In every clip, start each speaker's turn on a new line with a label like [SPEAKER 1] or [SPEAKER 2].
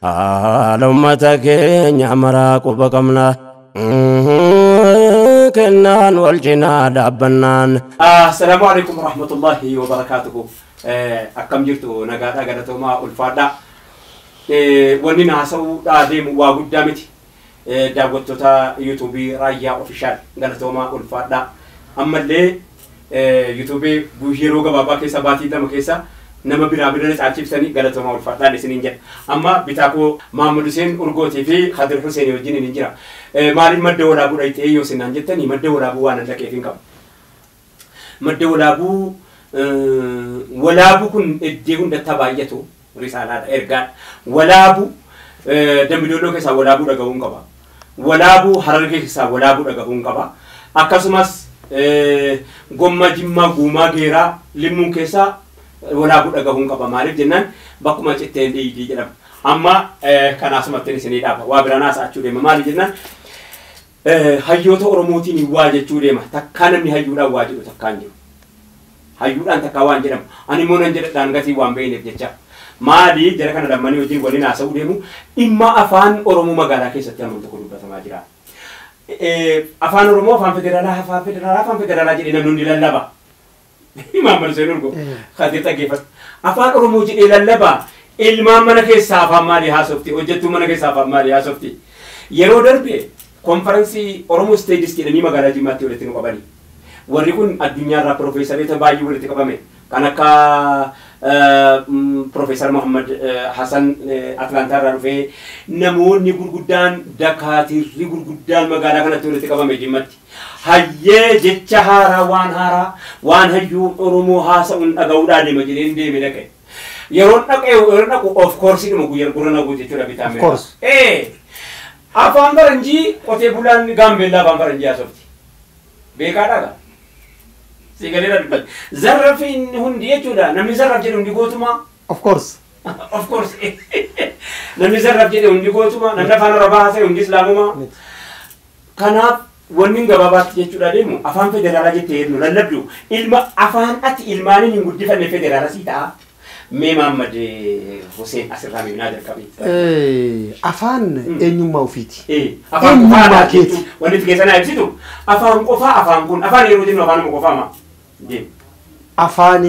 [SPEAKER 1] Haala uummata keenya maraa quba qabna. Kennaan wal cinaa dhaabbannaan.
[SPEAKER 2] Assalaamu alaikum warahmatullahi wabarakaatuhu. Akkam jirtu? Nagaadhaa, galatoomaa, ulfaadhaa. Wanni na haasa'uudhaa deemu waa guddaa miti. Daawwattoota yuutuubii Raayyaa Official, galatoomaa, ulfaadhaa. Ammallee yuutuubii yeroo gabaabaa keessa, baatii 2 keessa nama biraa bira na caalchiftanii, galatoomaa, ulfaadhaan isiniin jedha. Amma bitaa koo Mahammad Hussein Urgootii fi Khadir Hussein wajjin hin jira. Maaliif Madda Walaabuu dhayxee yoo sinaan jettanii, Madda Walaabuu waan dhaqeef hin qabu. Madda Walaabuu, Walaabuu kun iddoo hundatti baay'atu risaalaadha, ergaadha. Walaabuu Dambidolloo keessaa Walaabuu dhaga'uu hin qaba. Walaabuu Harargee keessaa Walaabuu dhaga'uu hin qaba. Akkasumas Gomma, Jimmaa, Guumaa, Geeraa, Limmuun keessaa Walaabuu dhaga'uu hin qaba. Maaliif jennaan bakkuma citteen dhiigii jedhama. Amma kanaasumatti isinii dhaaba. Waa biraan haasa'achuu deema. Maaliif jennaan hayyoota Oromootiin waa jechuu deema. Takkaa namni hayyuudhaan waa jedhu takkaan jiru. Hayyuudhaan takkaa waan jedhamu. Ani immoo nan jedhadhaan gatii waan beekneef jecha. Maali, jara kana lammanii wajjin waliin haasa'uu deemu, dhimma afaan Oromoo magaalaa keessatti hammam tokko dubbatamaa jira. Afaan Oromoo afaan federaalaa, afaan federaalaa, afaan federaalaa jedhee namni hundi lallaba. Maammal Hussein Urgoo Kadir, dhaggeeffatu. Afaan Oromoo jedhee lallaba. Ilmaan mana keessaa afaan maalii haasofti? Hojjettuu mana keessaa afaan maalii haasofti? Yeroo darbe konferansii Oromoo Studies jedhanii magaalaa Jimmaatti walitti nu qabani. Warri kun addunyaarraa piroofeesaroota baay'ee walitti qabame. Kan akka Piroofeesar Muhammad Hassan Atlaantaa irraa dhufee, namoonni gurguddaan, dakaatirri gurguddaan magaalaa kanatti walitti qabame Jimmatti. Hayyee, jecha haaraa, waan haaraa, waan hayyuu Oromoo haasa'uun dhaga'uudhaa deema jedheen deeme dhaqe. Yeroon dhaqee, yeroo dhaqu, of course dhuma guyyaa gurra na guute jechuudha bitaa.
[SPEAKER 3] Of course.
[SPEAKER 2] Afaan faranjii, qotee bulaan Gaambeellaa afaan faranjii haasofti. Beekaadhaa gaa? Si galeera dubbate. Zarrafiin hundi jechuudha. Namni zarraf jedhe hundi gootumaa.
[SPEAKER 3] Of course.
[SPEAKER 2] Of course. Namni zarraf jedhe hundi gootuma. Namni afaan Arabaa haasa'e hundi Islaamumaa. Kanaaf wanni gabaabaatti jechuudha deemu, afaan federaalaa jettee nu lallabdu, ilma afaan ati ilmaaniin hin guddifanne federaala sii ta'a. Mee Mahammad Hussein, asirraa miinaa jalqabe.
[SPEAKER 3] Afaan eenyummaa ofiiti.
[SPEAKER 2] Afaan
[SPEAKER 3] Eenyummaa
[SPEAKER 2] qofaa
[SPEAKER 3] keeti.
[SPEAKER 2] Wanni itti keessa naa ibsitu afaan qofaa, afaan kun afaan yeroo jennu afaanuma qofaa ma? Deemu.
[SPEAKER 3] Afaan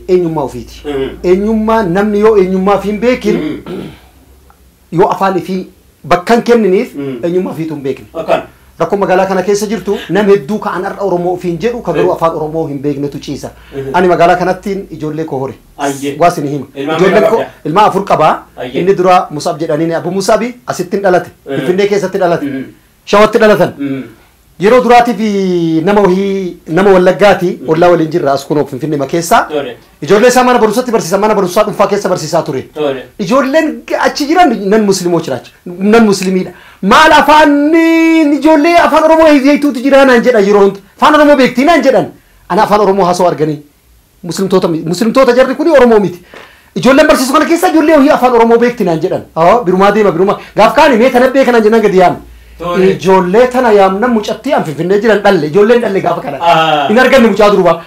[SPEAKER 3] eenyummaa ofiiti. Eenyummaa namni yoo eenyummaa ofii hin beekin, yoo afaan ofii bakka hin kenniniif, eenyummaa ofiitu hin beekne.
[SPEAKER 2] Akkan.
[SPEAKER 3] Rakkoo magaalaa kana keessa jirtu, nam hedduu ka'an har'a Oromoo ofiin jedhu ka garuu afaan Oromoo hin beeknetu ciisa. Ani magaalaa kanattiin ijoollee koo hore. Waa isin hima.
[SPEAKER 2] Ilmaan
[SPEAKER 3] Ijoolleen
[SPEAKER 2] meeqa
[SPEAKER 3] koo
[SPEAKER 2] qabda?
[SPEAKER 3] Ilmaan afur qabaa.
[SPEAKER 2] Ayyee.
[SPEAKER 3] Inni dura Musaab jedhaniin, Abu Musaabi asittiin dhalate. Finfinnee keessatti dhalate. Shawatti dhalatan. Yeroo duraatiif nama wahii, nama Wallaggaati, ollaa waliin jirra as kunoo Finfinnee keessaa. Ijoollee isaa mana barumsaatti barsiisa, mana barumsaa dhuunfaa keessa barsiisaa ture. Ijoolleen achi jiran nan muslimoo jiraacha, nan muslimiidha. Maal, afaan ijoollee afaan Oromoo beektuutu jira naan jedha yeroo hunda. Afaan Oromoo beektii naan jedhan. Ana afaan Oromoo haasoo arganii. Muslimtoota, muslimtoota jarri kuni Oromoo miti. Ijoolleen barsiisu kana keessa ijoollee wahii afaan Oromoo beekti naan jedhan. Haa, birumaa deema birumaa. Gaaf kaani mee tana beekanaan jennaan gadi yaame. Ijoollee tana yaamna, mucattii an Finfinnee jiran dhalle, ijoolleen dhalle gaafa kana. Hin arganne mucaa durbaa.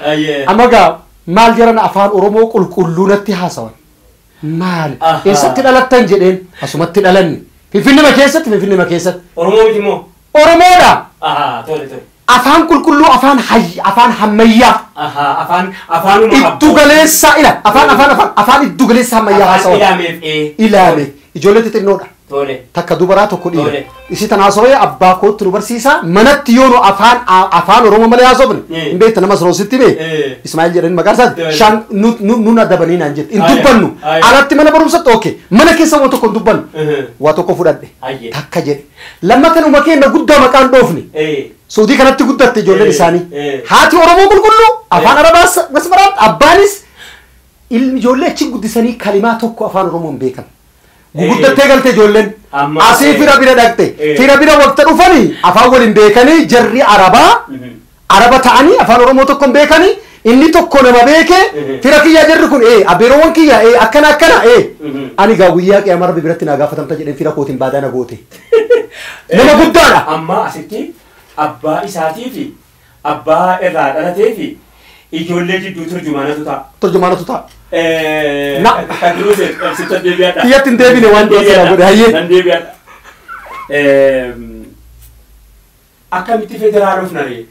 [SPEAKER 3] Amma gaa maal jedhan, afaan Oromoo qulqulluu natti haasawan. Maal? Eessatti dhalattan jedheen, asumatti dhalanne. Finfinnema keessatti, Finfinnema keessatti.
[SPEAKER 2] Oromoo miti immoo?
[SPEAKER 3] Oromoodha.
[SPEAKER 2] Tole tole.
[SPEAKER 3] Afaan qulqulluu, afaan hayy, afaan ammayyaa.
[SPEAKER 2] Afaan afaanuma.
[SPEAKER 3] Iddu galeessa ila afaan afaan afaan afaan iddu galeessa ammayyaa
[SPEAKER 2] Afaan
[SPEAKER 3] haasawan.
[SPEAKER 2] ilaameef ee.
[SPEAKER 3] Ilaame ijoollee xixinnoodha. Takka dubaraa, tokko dhiira. Isi tana haasawee abbaa kootti nu barsiisa, manatti yoo nu afaan afaan Oromoo malee haasofne hin beekta, nama sitti bee Ismaa'il jedhanii maqaan isaati shan nu nu nu adabanii naan jette hin dubbannu alatti mana barumsatti, okay, mana keessa waa tokko hin dubbannu, waa tokko fudhadhe takka jedhe. Lammata numa keenya guddaa maqaan dhoofne Suudii kanatti guddatte ijoolleen isaanii. Haati Oromoo qulqulluu afaan Arabaas masmaraan, abbaanis ilmi ijoollee achi guddisanii kalimaa tokko afaan Oromoo hin beekan. Guguddattee galte ijoolleen. Asii fira bira dhaqxe. Fira bira waqta dhufanii afaan waliin beekanii, jarri Arabaa Araba ta'anii afaan Oromoo tokko hin beekanii, inni tokko nama beeke, fira kiyyaa jarri kun, abeeroowwan kiyya, akkana akkana, ani gaa guyyaa qiyaamaa Rabbi biratti naa gaafatamta jedheen fira kootiin baadaa na goote. Nama guddaadha.
[SPEAKER 2] Amma asitti abbaa isaatii fi abbaa irraa dhalatee fi ijoollee jidduu turjumaanatu ta'a.
[SPEAKER 3] Turjumaanatu ta'a.
[SPEAKER 2] Kan duruu sitti deebi'aadha.
[SPEAKER 3] Kiyyatti hin deebine waan dhiyeessaa godhe hayyee.
[SPEAKER 2] Nan deebi'aadha. Akkamitti federaal of naree?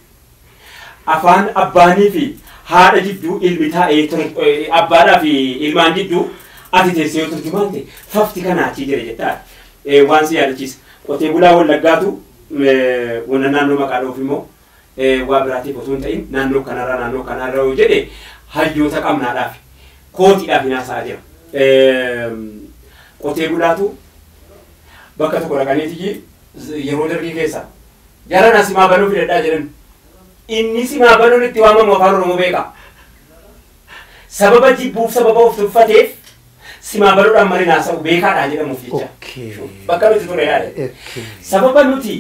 [SPEAKER 2] Afaan abbaanii fi haadha jidduu ilmi taa'ee abbaadhaa fi ilmaan jidduu ati teessee yoo turjumaan ta'e fafti kanaa achii jira jettaa waan si yaadachiisa. Qotee bulaa Wallaggaatu wanna naannoo maqaa dhoof immoo waa biraatiif otoo hin ta'in naannoo kanarraa yoo jedhe hayyoota qabnaadhaaf kootiidhaaf hin haasa'aa jira. Qotee bulaatu bakka tokko dhaqaniitiyyi yeroo dargii keessa jarana simaa banuu fidadhaa jedhan. Inni simaa banuun itti waamamu afaan Oromoo beeka. Sababa jibbuuf sababa of tuffateef simaa banuudhaan malee haasa'u beekaadhaa jedhamuuf jecha. Bakka nuti ture yaade. Sababa nuti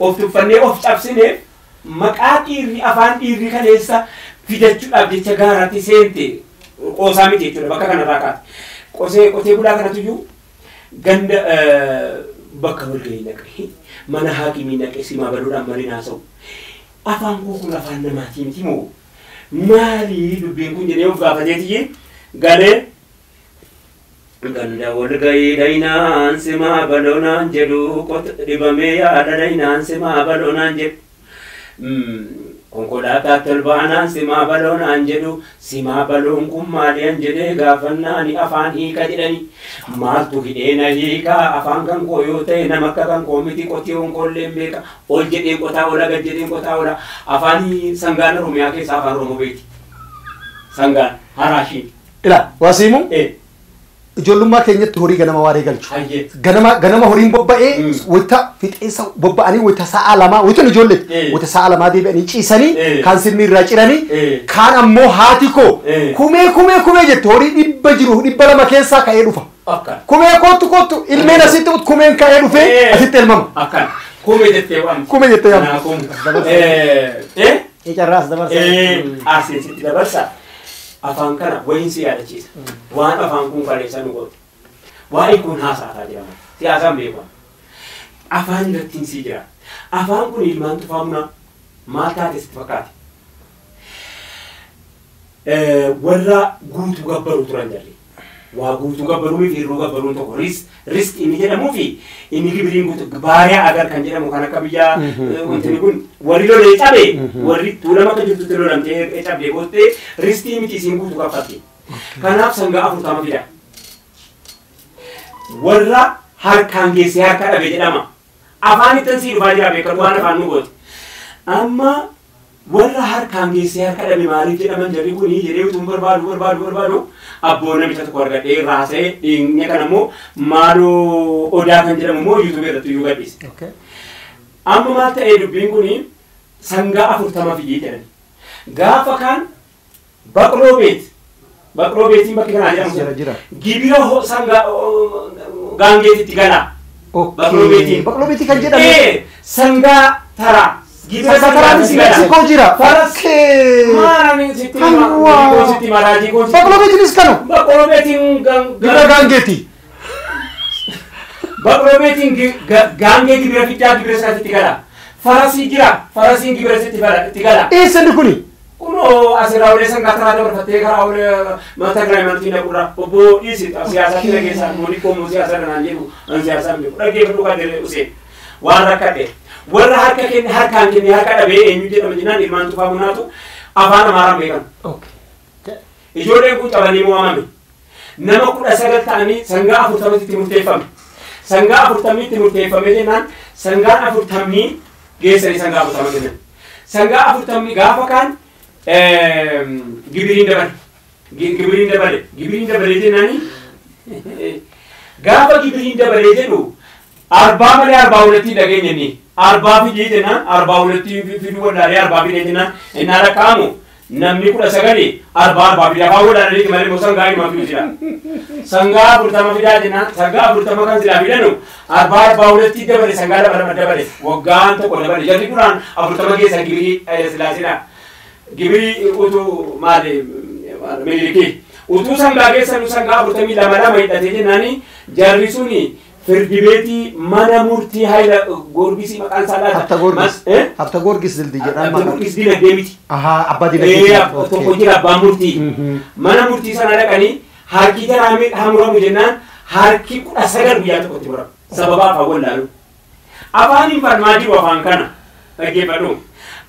[SPEAKER 2] of tuffannee of cabsineef maqaa dhiirri afaan dhiirri kaleessa fidachuudhaaf jecha gaaraatti seente qoosaa miti jechuudha bakka kanarraa kaate. Qotee bulaa kanatu ganda bakka walgahii naqe mana haakimii naqe simaa banuudhaan malee haasa'u. Afaan koo kun afaan namaatii miti moo maali dubbiin kun jedhee of gaafateetiyyi galee ganda walgahii dhaynaan simaa baloonaan jedhu dhibamee yaada dhaynaan simaa baloonaan jedhu konkolaataatti ol baanaan simaa baloonaan jedhu simaa baloon kun maaliyan jedhee gaafannaani afaan hiika jedhani maaltu hidhee na hiikaa afaan kan koo yoo ta'e nama akka kan koo miti qotiyoon koolleen beeka ol jedheen qotaa oola gad jedheen qotaa oola afaan sangaan Oromiyaa keessaa afaan Oromoo beeti sangaan haraashiin.
[SPEAKER 3] Ilaa waasiimu. Ijoollummaa keenyatti horii ganama waaree galchu. Ganama horiin bobba'ee wayita fixeensa bobba'anii wayita sa'a lamaa wayita ijoolleetti wayita sa'a lamaa deebi'anii ciisanii kaan sirni irraa ciranii kaan ammoo haati koo kumee kumee kumee jette horii 100 jiru 200 keessaa ka'ee dhufa. Kumee kootu kootu ilmeen asitti kumeen ka'ee dhufee asitti elmama.
[SPEAKER 2] Kumee jettee waamti.
[SPEAKER 3] Kumee jettee waamti.
[SPEAKER 4] Carraas dabarsa.
[SPEAKER 2] Asitti dabarsa. Afaan kana wayiin si yaadachiisa. Waan afaan kun kaleessa nu goote. Waa'ee kun haasa'aa jedhama. Siyaasaan beekamu. Afaan irratti si jira. Afaan kun ilmaan tufaamunaa maal taate sitti fakkaate? Warra guutuu gabbaruu turan jarri. Waa guutuu gabbaruu fi hir'uu gabbaruun tokko risk inni jedhamuu fi inni gibiriin guutuu baariyaa agar kan jedhamu kan akka biyya wanti kun warri lolee cabe warri tuulama akka jirtutti lolamtee cabdee booddee ristii miti isiin guutuu kaffalti. Kanaaf sangaa 40 fida. Warra harkaan geessee harka dhabe jedhama. Afaan ittiin sii dhufaa jira beekamu waan afaan nu goote. Amma warra harkaan geessee harka dhabe maaliif jedhaman jarri kuni jedhee utuu barbaadu abboo namicha tokko argadhee raasee dhiinya kana immoo maaloo odaa kan jedhamu immoo yuutuubii irratti iyyuu gadhiise. Amma maal ta'ee dubbiin kuni sangaa 40 fidii jedhan. Gaafa kaan baqloo beetiin bakki kanaa jedhamu gibira sangaa gaangeetitti gala. Baqloo beetiin.
[SPEAKER 3] Baqloo beetii kan jedhamu.
[SPEAKER 2] Sangaa taraa.
[SPEAKER 3] Gibira Mexico jira. Baqloo beetiinis kanu.
[SPEAKER 2] Baqloo beetiin
[SPEAKER 3] gibira gaangeeti.
[SPEAKER 2] Baqloo beetiin gaangee gibira fiddaa gibira isaatti gala. Farasii jira. Farasiin gibira isaatti gala.
[SPEAKER 3] Eessa inni kuni?
[SPEAKER 2] Kunoo asirraa olee sangaa taraa dabarfattee karaa olee mata giraayimantii naqurraa obbo dhiisi siyaasaa kira keessaa mooni qomoo siyaasaa kanaan jedhu an siyaasaan beeku dhaggeeffadhu kan jedhe Useen waan rakkadhe. Warra harka kenne harkaan kenne harka dhabee eenyu jedhama jennaan ilmaan tufaa munaatu afaan Amaaraan beekamu. Ijoolleen kun cabanii mo'amame. Nama 19 ta'anii sangaa 40tti murteeffame. Sangaa 40tti murteeffame jennaan sangaan 40 geessanii sangaa 40 kennan. Sangaa 40 gaafa kaan gibiriin dabale. Gibiriin dabale. Gibiriin dabale jennaani gaafa gibiriin dabale jedhu arbaa malee 42 dhageenya inni. Arbaa fidee jennaan 42 fiduu wallaalee 4 fidee jennaan inni lakkaa'amu namni 19 4 fidee afaan wallaalee malee immoo sangaa himaa fiduu jira. Sangaa 40 fidaa jennaan sangaa 40 kan silaa fidanu 4 42 dabale sangaa dabale waggaan tokko dabale jarri duraan 40 keessa gibirii Hayila Gibirii utuu maali Minilikii utuu sangaa keessa nu sangaa 42 lama hidhatee jennaani jarri suni Firdi beetii mana murtii Hayila Goorgisii maqaan isaa laata.
[SPEAKER 3] Habta Goorgis dildii jedhama.
[SPEAKER 2] Habta Goorgis dinagdee miti.
[SPEAKER 3] Ahaa abbaa dinagdee.
[SPEAKER 2] Tokko jira abbaa murtii. Mana murtii sana dhaqanii harki jaraa haa muramu jennaan harki 19 guyyaa tokkotti murama. Sababa afaan wallaalu. Afaan hin falmaa jiru afaan kana. Dhaggeeffadhu.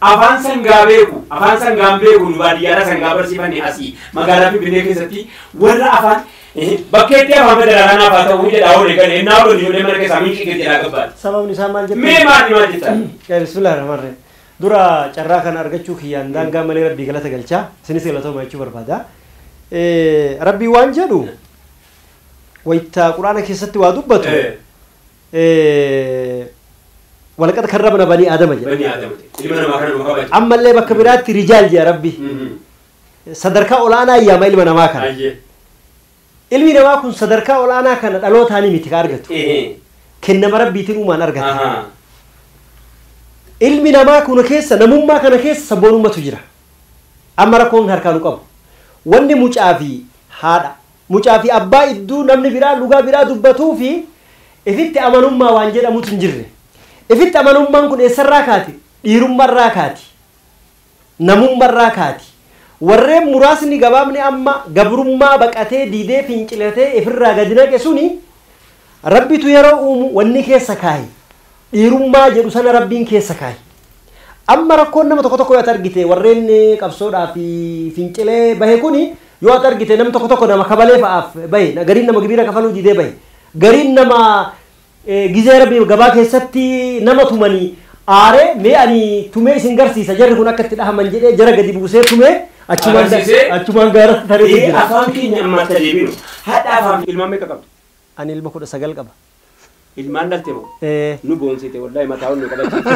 [SPEAKER 2] Afaan sangaa beeku, afaan sangaan beeku nu baadiyyaadhaa sangaa barsiifanne asii magaalaa Finfinnee keessatti warra afaan bakkeetti afaan federaalaa naaf haa ta'uu jedhaa oole galee naa oole ijoollee mana keessaa miinqii gadi jedhaa gabbaati.
[SPEAKER 4] Sababni isaa maal jettu?
[SPEAKER 2] Mee maali maal jettan?
[SPEAKER 4] Bismillaahi rahmaan rahiim. Dura carraa kana argachuu kiyyaan daangaa malee rabbii galata galchaa isinis galatooma jechuu barbaada. Rabbii waan jedhu wayita quraana keessatti waa dubbatu ولقد كرمنا بني آدم جل.
[SPEAKER 2] بني آدم.
[SPEAKER 4] أما اللي بكبرات رجال يا ربي. صدرك أولانا يا ما إلمنا ما كان. إلمنا ما كن صدرك أولانا كان الله ثاني متكارجته. كنا مربي تنو ما نرجع. إلمنا ما كنا كيس نمو ما كنا كيس سبونو ما تجرا. أما ركون هركانو كم. وندي مش عافي هذا مش عافي أبا إدو نمني برا لغة برا دبتو في إذا أمانو ما وانجر أموت نجره. Ifitti amanummaan kun eessarraa kaati? Dhiirummarraa kaati. Namummarraa kaati. Warreen muraasni gabaabni amma gabrummaa baqatee diidee fincilatee ifirraa gadi naqe suni rabbitu yeroo uumu wanni keessa kaayi. Dhiirummaa jedhu sana rabbiin keessa kaayi. Amma rakkoon nama tokko tokko yoo argite warreen qabsoodhaa fi fincilee bahe kuni yoo argite nama tokko tokko nama kabalee fa'aaf bahe gariin nama gibira kafaluu diidee bahe gariin nama gizee rabbi gabaa keessatti nama tumanii aare mee ani tumee isin garsiisa jarri kun akka itti dhahaman jedhee jara gadi buusee tumee achumaan gaaratti taree jira.
[SPEAKER 2] Afaan keenya ammaa tajaajiluu haadha afaan ilmaan meeqa qabdu?
[SPEAKER 4] Ani ilma 19 qaba.
[SPEAKER 2] Ilmaan dhalte moo? Nu boonsite wallahi mataa ol nu qabachiise.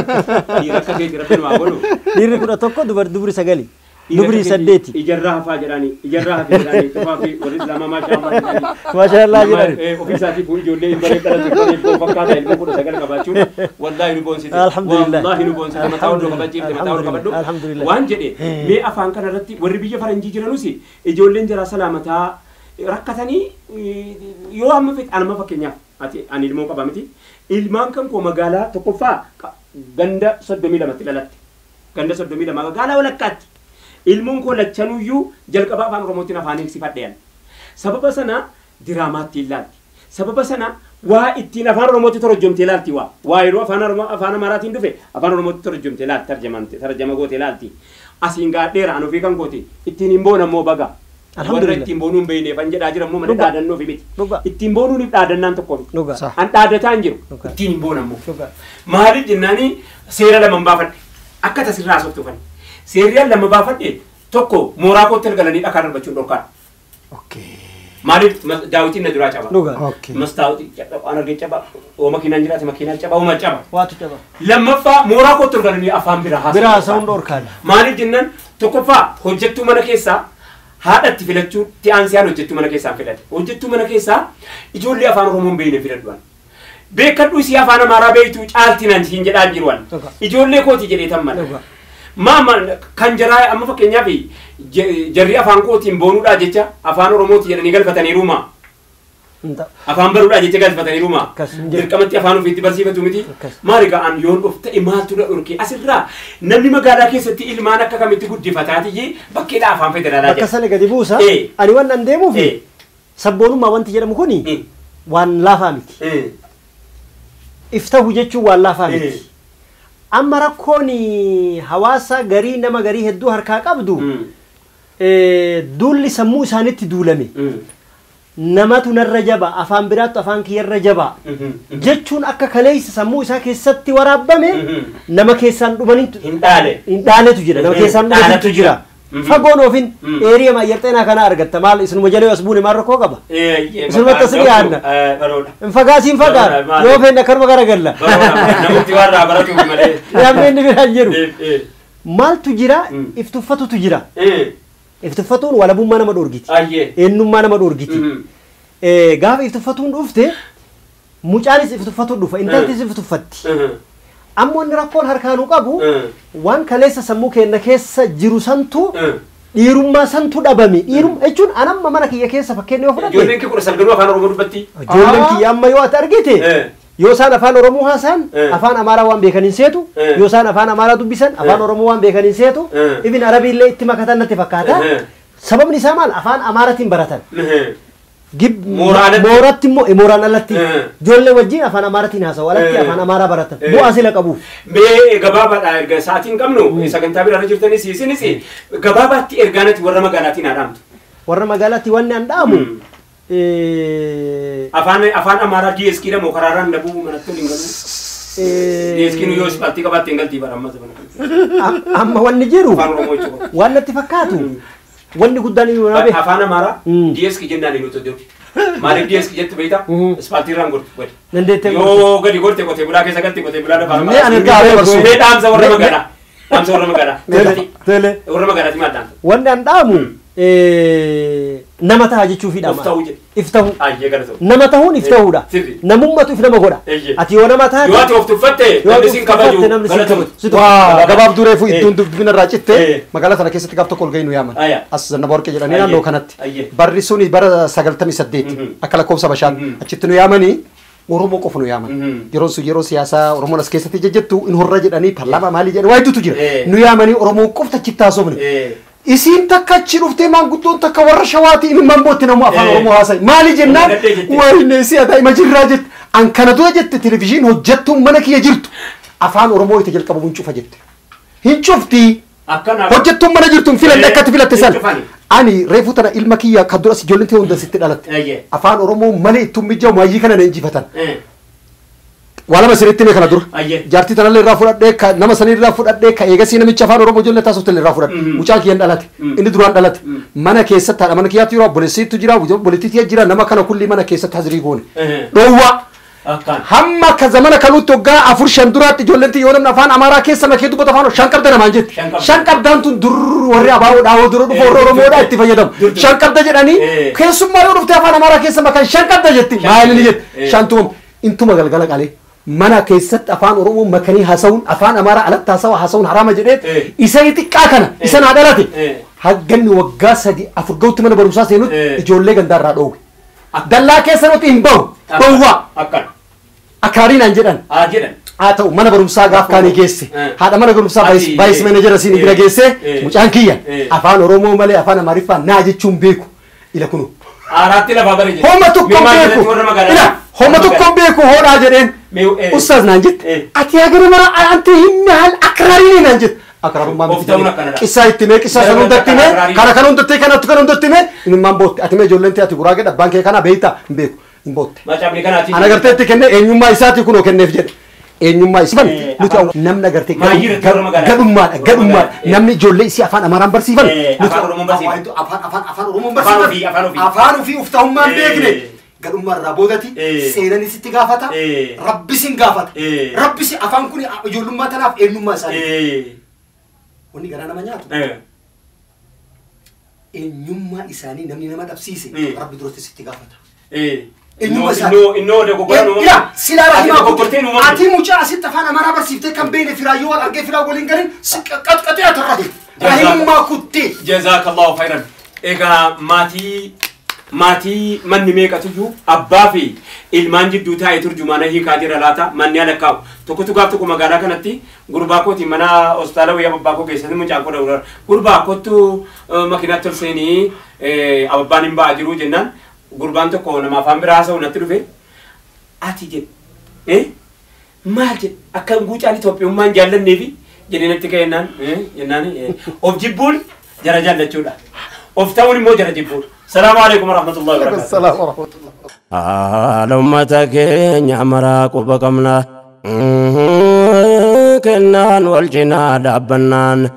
[SPEAKER 2] Dhiira akka keetii rabbi nu haa godhu.
[SPEAKER 4] Dhiirri 11 dubri 9. Dubri 8.
[SPEAKER 2] Ijarraa hafaa jedhanii ijarraa hafee jedhanii tufaa fi warri islaamaa maashaa Allah jedhanii.
[SPEAKER 4] Maashaa Allah jedhanii.
[SPEAKER 2] Ofii isaatii kun ijoollee hin bareed dhalate bareed fakkaata ilma 19 qabaachuun wallahi nu boonsite.
[SPEAKER 4] Alhamdulillah.
[SPEAKER 2] Wallahi nu boonsite mataa ol nu qabachiifte mataa ol qabadhu.
[SPEAKER 4] Alhamdulillah.
[SPEAKER 2] Waan jedhe mee afaan kana irratti warri biyya faranjii jiranus ijoolleen jaraa salaamataa rakkatanii yoo amma fedhe anuma fakkeenyaaf ati ani ilmoo qaba miti ilmaan kan koo magaalaa tokkoffaa ganda 32tti dhalatte. Ganda 32 magaalaa walakkaatti. Ilmoon koo lachanuyyuu jalqaba afaan Oromootiin afaan eegsifadhean. Sababa sana diraamaatti ilaalti. Sababa sana waa ittiin afaan Oromootti torojjomtee ilaalti waa. Waa yeroo afaan Amaaraatiin dhufe afaan Oromootti torojjomtee ilaalti tarjama gootee ilaalti. Asiin gaadheera an ofii kan kooti ittiin hin boona immoo baga. Warra ittiin boonuun beeyneef an jedhaa jira immoo mana dhaadannoo fi miti. Ittiin boonuun dhaadannaan tokko miti. An dhaadataa hin jiru ittiin hin boona immoo. Maaliif jennaani seera lama hin baafadhe. Akka tasirraa haasoftuufani. Seerri lama baafadhe tokko mooraa kootti galanii dhakaa darbachuun dhorkaadha. Maaliif daawwitiin na duraa caba. Mastaawwitii caba waan argee caba oo makiinaan jiraate makiinaan caba ooma caba.
[SPEAKER 4] Waatu caba.
[SPEAKER 2] Lammaffaa mooraa kootti galanii afaan biraa haasa'u.
[SPEAKER 4] Biraa haasa'uun dhorkaadha.
[SPEAKER 2] Maaliif jennaan tokkoffaa hojjettuu mana keessaa haadhatti filachuu ti'aansiyaan hojjettuu mana keessaa filate. Hojjettuu mana keessaa ijoollee afaan Oromoon beeyne filadhuan. Beekadhu isii afaan Amaaraa beeytuu caaltinaan siin jedhaa jiruan. Ijoollee kooti jedhee tan mala. Maama kan jaraa amma fakkeenyaaf jarri afaan kootiin boonuudhaa jecha afaan Oromooti jedhanii galfataniiruuma. Afaan baruudhaa jecha galfataniiruuma. Dirqamatti afaan ofiitti barsiifatu miti. Maali ga'an yoon of ta'e maaltu na dhorke asirraa namni magaalaa keessatti ilmaan akka kamitti guddifataatiyyee bakkeedha afaan federaalaa
[SPEAKER 4] jedha. Bakka sana gadi buusa. Ani waan an deemuuf sabboonummaa wanti jedhamu kuni waan laafaa miti. Iftahu jechuun waan laafaa miti. Amma rakkoon hawaasa garii nama garii hedduu harkaa qabdu duulli sammuu isaanitti duulame namatu narra jaba afaan biraattu afaan kiyyarra jaba jechuun akka kaleessa sammuu isaa keessatti waraabbame nama keessaan dhumanitu hin dhaaletu jira nama keessaan dhumanitu jira. Fagoon ofiin eeriya maayyarxeenaa kana argatta maal isinuma jalee as buune maal rakkoo qaba isinumatti as dhiyaanna hin fagaasiin fagaan yoo feenne akkanuma garagalla
[SPEAKER 2] namooti warraa baratuuf malee
[SPEAKER 4] namni inni biraan jedhu maaltu jira iftuffatutu jira iftuffatuun walabummaa nama dhoorgiti eenyummaa nama dhoorgiti gaafa iftuffatuun dhufte mucaanis iftuffatuun dhufa intaltis iftuffatti. Ammoo inni rakkoon harkaanuu qabu waan kaleessa sammuu keenya keessa jiru santu Dhiirummaa santu dhabame. Dhiirummaa jechuun anamma mana kiyya keessa fakkeenya yoo fudhatte.
[SPEAKER 2] Ijoolleen kee 19 afaan Oromoo dubbatti.
[SPEAKER 4] Ijoolleen kiyya amma yoo ati argite yoo isaan afaan Oromoo haasa'an afaan Amaaraa waan beekan hin seetu yoo isaan afaan Amaaraa dubbisan afaan Oromoo waan beekan hin seetu ibin Arabiillee itti makatan natti fakkaata. Sababni isaa maal afaan Amaaraatiin baratan. Mooratti immoo mooraan alatti ijoollee wajjin afaan Amaaraatiin haasa'u alatti afaan Amaaraa baratan bu'aa sila qabuuf.
[SPEAKER 2] Mee gabaabaadha erga sa'aatiin qabnu sagantaa biraarra jirtanis isinis gabaabaatti ergaanatti warra magaalaatiin haa dhaamtu.
[SPEAKER 4] Warra magaalaatti wanni an dhaamu.
[SPEAKER 2] Afaan Amaaraa DSK dha moo karaarraan dhabuu manatti waliin galu. DSK nu yoo ispaaltii qabaatte hin galtii bara amma zamana kana.
[SPEAKER 4] Amma wanni jiru waan natti fakkaatu. Wanni guddaan inni naabe.
[SPEAKER 2] Afaan Amaaraa DSK jennaan inni nuti jiru. Maaliif DSK jettu beektaa? Ispaaltii irraan gortu gadi.
[SPEAKER 4] Dandeettee
[SPEAKER 2] gortu. Yoo gadi gorte qotee bulaa keessa galti qotee bulaa afaan Amaaraa.
[SPEAKER 3] Mee ani ergaa haree barsu.
[SPEAKER 2] Mee dhaamsa warra magaalaa. Dhaamsa warra magaalaa.
[SPEAKER 4] Tele.
[SPEAKER 2] Warra magaalaatti maal dhaamsa?
[SPEAKER 4] Wanni an dhaamu nama ta'a jechuufi dhama.
[SPEAKER 2] Of ta'uu jedhe.
[SPEAKER 4] If ta'uu.
[SPEAKER 2] Ayyee galatoom.
[SPEAKER 4] Nama ta'uun if ta'uudha. Namummatu if nama godha. Ati yoo nama taate.
[SPEAKER 2] Yoo ati of tuffatte namni sin kabaju galatoom.
[SPEAKER 3] Waa gabaaf dureefu iddoon dubbina irraa citte magaalaa sana keessatti gaaf tokko ol gahii nu yaaman. As Zannaba Warqee jedhanii naannoo kanatti. Barri suni bara 98 akka lakkoofsa bashaan achitti nu yaamanii Oromoo qofa nu yaaman. Yeroon sun yeroo siyaasaa Oromoon as keessatti jejjettu in horra jedhanii paarlaamaa maalii jedhanii waa hedduutu jira. Nu yaamanii Oromoo qofti achitti haasofne. Isiin takka achi dhuftee maanguddoon takka warra shawaati imimmaan bootti namu afaan Oromoo haasa'i. Maali jennaan wayne si adaa ima jirraa jette. An kana dura jette televizyiin hojjettuun mana kiyya jirtu afaan Oromoo itti jalqabu hin cufa jette. Hin cufti. Hojjettuun mana jirtu hin filanne akkatti filatte san. Ani reefu tana ilma kiyya kan duras ijoolleen ta'e hunda sitti dhalatte. Afaan Oromoo malee ittiin mijaa'u maayyii kana na injifatan. Waa lama sirriitti mee kana dura. Jaartii tanallee irraa fudhadhee nama sanii irraa fudhadhee ka eegasii namicha afaan Oromoo ijoollee taasifte irraa fudhadhe. Mucaan kiyyaan dhalate. Inni duraan dhalate. Mana keessatti haadha mana kiyyaatu jira obboleessiitu jira obboleettiitu jira nama kana kulli mana keessatti hazirii goone. Dhoowwaa. Hamma ka zamana kanuutti waggaa 4-5 duraatti ijoolleen yoo namni afaan Amaaraa keessa makee dubbatu afaan shan qabda namaan jetti. Shan qabdaan tun dur warri abaa'oo dhaawoo dura dhufu warra Oromoodhaa itti fayyadamu. Shan qabda jedhanii keessummaa yoo dhufte afaan Amaaraa keessa makan shan qabda jetti. Maal inni jetti? Shantuma intuma galgala qalee. Mana keessatti afaan Oromoo makanii haasa'uun afaan Amaaraa alatti haasa'uun haraama jedhee isa xiqqaa kana isa naa dhalate hagganni waggaa 3-4 ga'utti mana barumsaa seenutti ijoollee gandaarraa dhoowwe. Dallaa keessa nuti hin bahu dhoowwaa. Akkaariin aan jedhan. Haa ta'u mana barumsaa gaaf kaanii geesse haadha mana barumsaa vaayis manaajera siin bira geesse mucaan kiyya afaan Oromoo malee afaan Amaariffaa naa jechuun beeku ila kunu.
[SPEAKER 2] Araatti lafa bare jedhe.
[SPEAKER 3] Homa tokkoon beeku. Ila homa tokkoon beeku hoodhaa jedheen. Ustaaz naan jette. Ati hagana mara anti hinni haal akraariin naan jette. Akraarummaa miti. Qissaa itti mee qissaa san hundatti mee kana kana hundattee kanattu kana hundatti mee imimmaan bootte ati mee ijoolleen ta'e ati guraagee abbaan kee kana beektaa hin beeku hin bootte. Ana gartee itti kenne eenyummaa isaati kunoo kenneef jedhe. Eenyummaa isii nuti namni agartee gadhummaadha gadhummaadha namni ijoollee isii afaan Amaaraan barsiifan nuti afaan Oromoon barsiifan afaan ofii of ta'ummaan beekne gadhummaa irraa boodati seenan isitti gaafata rabbi sin gaafata rabbi si afaan kun ijoollummaa tanaaf eenyummaa isaanii wanni garaa nama nyaatu eenyummaa isaanii namni nama dhabsiise rabbi duratti sitti gaafata. Ila rahima ati mucaa asitti afaan Amaaraa barsiiftee kan beekne firaayyoo wal argee firaa waliin galin qaxqaxee atarrate rahimummaa kuttee.
[SPEAKER 2] Jazaakallahu khairan. Egaa maatii manni meeqatu abbaa fi ilmaan jidduu taa'ee turjumaana hiikaa jira laata manni alakkaa'u tokkotu gaaf tokko magaalaa kanatti gurbaa kooti mana hospitaala wayyaa abbaa koo keessatti mucaan koo dawurar gurbaa kottu makiinaatti ol seenii abbaan hin ba'aa jiru jennaan gurbaan tokko nama afaan biraa haasa'u natti dhufe ati jedhe maal jedhe akka guucaan Itoophiyummaan jaallanneefi jedhee natti ka'e jennaan of jibbuun jara jaallachuudha of ta'uun immoo jara jibbuudha. السلام عليكم ورحمة الله وبركاته.
[SPEAKER 3] السلام ورحمة الله.
[SPEAKER 1] لما كين مراق بقمنا كنان والجناد أبنان.